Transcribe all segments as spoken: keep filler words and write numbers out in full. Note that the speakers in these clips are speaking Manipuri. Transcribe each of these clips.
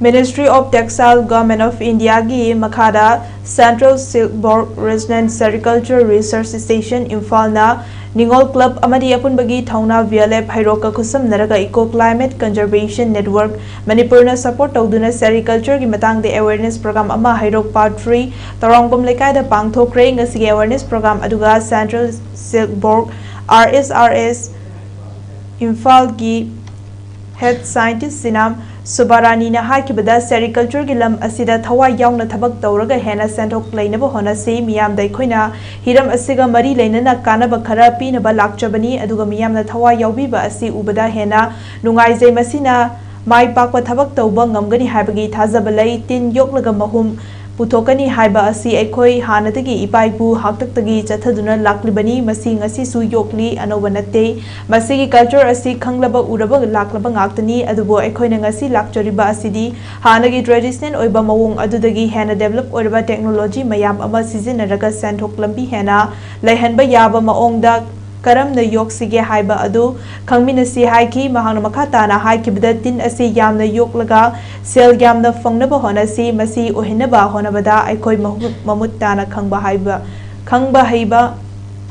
Ministry of Textile, Government of Indiaꯒꯤ ꯃꯈꯥꯗ Central Silk Board Regional Sericulture Research Station ꯏꯝꯐꯥꯜꯅ ꯅꯤꯉꯣꯜ ꯀ꯭ꯂꯕ ꯑꯃꯗꯤ ꯑꯄꯨꯟꯕꯒꯤ ꯊꯧꯅꯥ ꯚꯤ ꯑꯦꯜ ꯑꯦꯐ ꯍꯩꯔꯣꯛꯀ ꯈꯨꯠꯁꯝꯅꯔꯒ Eco Climate Conservation Network ꯃꯅꯤꯄꯨꯔꯅ ꯁꯄꯣꯔꯠ ꯇꯧꯗꯨꯅ ꯁꯦꯔꯤꯀꯜꯆꯔꯒꯤ ꯃꯇꯥꯡꯗ ꯑꯦꯋꯦꯔꯅꯦꯁ ꯄ꯭ꯔꯣꯒ꯭ꯔꯥꯝ ꯑꯃ ꯍꯩꯔꯣꯛ ꯄꯥꯔꯠ ꯊ꯭ꯔꯤ ꯇꯧꯔꯥꯡꯕꯝ ꯂꯩꯀꯥꯏꯗ ꯄꯥꯡꯊꯣꯛꯈ꯭ꯔꯦ꯫ ꯉꯁꯤꯒꯤ ꯑꯦꯋꯦꯔꯅꯦꯁ ꯄ꯭ꯔꯣꯒ꯭ꯔꯥꯝ ꯑꯗꯨꯒ Central Silk Board, R S R S, ꯏꯝꯐꯥꯜꯒꯤ ꯍꯦꯗ ꯁꯥꯏꯟꯇꯤꯁ ꯁꯤꯅꯥꯝ ꯁꯨꯕꯥꯔꯥꯅꯤꯅ ꯍꯥꯏꯈꯤꯕꯗ, ꯁꯦꯔꯤꯀꯜꯆꯔꯒꯤ ꯂꯝ ꯑꯁꯤꯗ ꯊꯋꯥꯏ ꯌꯥꯎꯅ ꯊꯕꯛ ꯇꯧꯔꯒ ꯍꯦꯟꯅ ꯁꯦꯟꯊꯣꯛ ꯂꯩꯅꯕ ꯍꯣꯠꯅꯁꯤ꯫ ꯃꯤꯌꯥꯝꯗ ꯑꯩꯈꯣꯏꯅ ꯍꯤꯔꯝ ꯑꯁꯤꯒ ꯃꯔꯤ ꯂꯩꯅꯅ ꯀꯥꯟꯅꯕ ꯈꯔ ꯄꯤꯅꯕ ꯂꯥꯛꯆꯕꯅꯤ, ꯑꯗꯨꯒ ꯃꯤꯌꯥꯝꯅ ꯊꯋꯥꯏ ꯌꯥꯎꯕꯤꯕ ꯑꯁꯤ ꯎꯕꯗ ꯍꯦꯟꯅ ꯅꯨꯡꯉꯥꯏꯖꯩ꯫ ꯃꯁꯤꯅ ꯃꯥꯏ ꯄꯥꯛꯄ ꯊꯕꯛ ꯇꯧꯕ ꯉꯝꯒꯅꯤ ꯍꯥꯏꯕꯒꯤ ꯊꯥꯖꯕ ꯂꯩ꯫ ꯇꯤꯟ ꯌꯣꯛꯂꯒ ꯃꯍꯨꯝ ꯄꯨꯊꯣꯛꯀꯅꯤ ꯍꯥꯏꯕ ꯑꯁꯤ ꯑꯩꯈꯣꯏ ꯍꯥꯟꯅꯗꯒꯤ ꯏꯄꯥ ꯏꯄꯨ ꯍꯥꯛꯇꯛꯇꯒꯤ ꯆꯠꯊꯗꯨꯅ ꯂꯥꯛꯂꯤꯕꯅꯤ꯫ ꯃꯁꯤ ꯉꯁꯤꯁꯨ ꯌꯣꯛꯂꯤ, ꯑꯅꯧꯕ ꯅꯠꯇꯦ꯫ ꯃꯁꯤꯒꯤ ꯀꯜꯆꯔ ꯑꯁꯤ ꯈꯪꯂꯕ ꯎꯔꯕ ꯂꯥꯛꯂꯕ ꯉꯥꯛꯇꯅꯤ꯫ ꯑꯗꯨꯕꯨ ꯑꯩꯈꯣꯏꯅ ꯉꯁꯤ ꯂꯥꯛꯆꯔꯤꯕ ꯑꯁꯤꯗꯤ ꯍꯥꯟꯅꯒꯤ ꯇ꯭ꯔꯦꯗꯤꯁꯅꯦꯜ ꯑꯣꯏꯕ ꯃꯑꯣꯡ ꯑꯗꯨꯗꯒꯤ ꯍꯦꯟꯅ ꯗꯦꯕꯂꯞ ꯑꯣꯏꯔꯕ ꯇꯦꯛꯅꯣꯂꯣꯖꯤ ꯃꯌꯥꯝ ꯑꯃ ꯁꯤꯖꯤꯟꯅꯔꯒ ꯁꯦꯟꯊꯣꯛ ꯂꯝꯕꯤ ꯍꯦꯟꯅ ꯂꯩꯍꯟꯕ ꯌꯥꯕ ꯃꯑꯣꯡꯗ ꯀꯔꯝꯅ ꯌꯣꯛꯁꯤꯒꯦ ꯍꯥꯏꯕ ꯑꯗꯨ ꯈꯪꯃꯤꯟꯅꯁꯤ ꯍꯥꯏꯈꯤ꯫ ꯃꯍꯥꯛꯅ ꯃꯈꯥ ꯇꯥꯅ ꯍꯥꯏꯈꯤꯕꯗ, ꯇꯤꯟ ꯑꯁꯤ ꯌꯥꯝꯅ ꯌꯣꯛꯂꯒ ꯁꯦꯜ ꯌꯥꯝꯅ ꯐꯪꯅꯕ ꯍꯣꯠꯅꯁꯤ꯫ ꯃꯁꯤ ꯑꯣꯏꯍꯟꯅꯕ ꯍꯣꯠꯅꯕꯗ ꯑꯩꯈꯣꯏ ꯃꯍꯨꯠ-, ꯃꯃꯨꯠ ꯇꯥꯅ ꯈꯪꯕ ꯍꯩꯕ, ꯈꯪꯕ ꯍꯩꯕ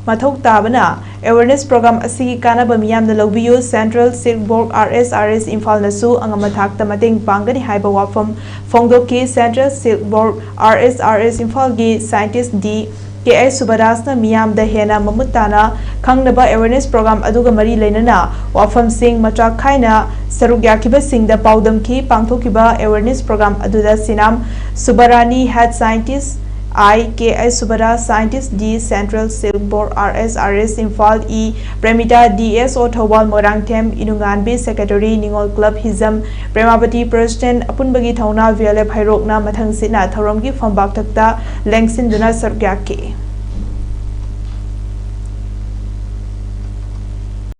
ꯃꯊꯧ ꯇꯥꯕꯅ ꯑꯦꯋꯦꯔꯅꯦꯁ ꯄ꯭ꯔꯣꯒ꯭ꯔꯥꯝ ꯑꯁꯤꯒꯤ ꯀꯥꯟꯅꯕ ꯃꯤꯌꯥꯝꯅ ꯂꯧꯕꯤꯌꯨ꯫ Central Silk Board, R S R S, ꯏꯝꯐꯥꯜꯅꯁꯨ ꯑꯉꯝ ꯑꯊꯥꯛꯇ ꯃꯇꯦꯡ ꯄꯥꯡꯒꯅꯤ ꯍꯥꯏꯕ ꯋꯥꯐꯝ ꯐꯣꯡꯗꯣꯛꯈꯤ꯫ Central Silk Board, R S R S, ꯏꯝꯐꯥꯜꯒꯤ ꯁꯥꯏꯟꯇꯤꯁ ꯗꯤ ꯀꯦ ꯑꯦꯁ ꯁꯨꯕꯔꯥꯖꯅ ꯃꯤꯌꯥꯝꯗ ꯍꯦꯟꯅ ꯃꯃꯨꯠ ꯇꯥꯅ ꯈꯪꯅꯕ ꯑꯦꯋꯦꯔꯅꯦꯁ ꯄ꯭ꯔꯣꯒ꯭ꯔꯥꯝ ꯑꯗꯨꯒ ꯃꯔꯤ ꯂꯩꯅꯅ ꯋꯥꯐꯝꯁꯤꯡ ꯃꯆꯥꯛ ꯈꯥꯏꯅ ꯁꯔꯨꯛ ꯌꯥꯈꯤꯕꯁꯤꯡꯗ ꯄꯥꯎꯗꯝꯈꯤ꯫ ꯄꯥꯡꯊꯣꯛꯈꯤꯕ ꯑꯦꯋꯦꯔꯅꯦꯁ ꯄ꯭ꯔꯣꯒ꯭ꯔꯥꯝ ꯑꯗꯨꯗ ꯁꯤꯅꯥꯝ ꯁꯨꯕꯔꯥꯅꯤ, head scientist, I K I ꯁꯨꯕꯔꯥ, scientist D, Central Silk Board, R S R S, Imphal E, Premita, D S O Thoubal Moirangthem, Inunganbi, secretary, Ningol club ꯍꯤꯖꯝ, ꯄ꯭ꯔꯦꯃꯥꯕꯇꯤ, ꯄ꯭ꯔꯦꯁꯤꯗꯦꯟꯠ, ꯑꯄꯨꯟꯕꯒꯤ ꯊꯧꯅꯥ ꯚꯤ ꯑꯦꯜ ꯑꯦꯐ ꯍꯩꯔꯣꯛꯅ ꯃꯊꯪꯁꯤꯠꯅ ꯊꯧꯔꯝꯒꯤ ꯐꯝꯕꯥꯛꯊꯛꯇ ꯂꯦꯡꯁꯤꯟꯗꯨꯅ ꯁꯔꯨꯛ ꯌꯥꯈꯤ꯫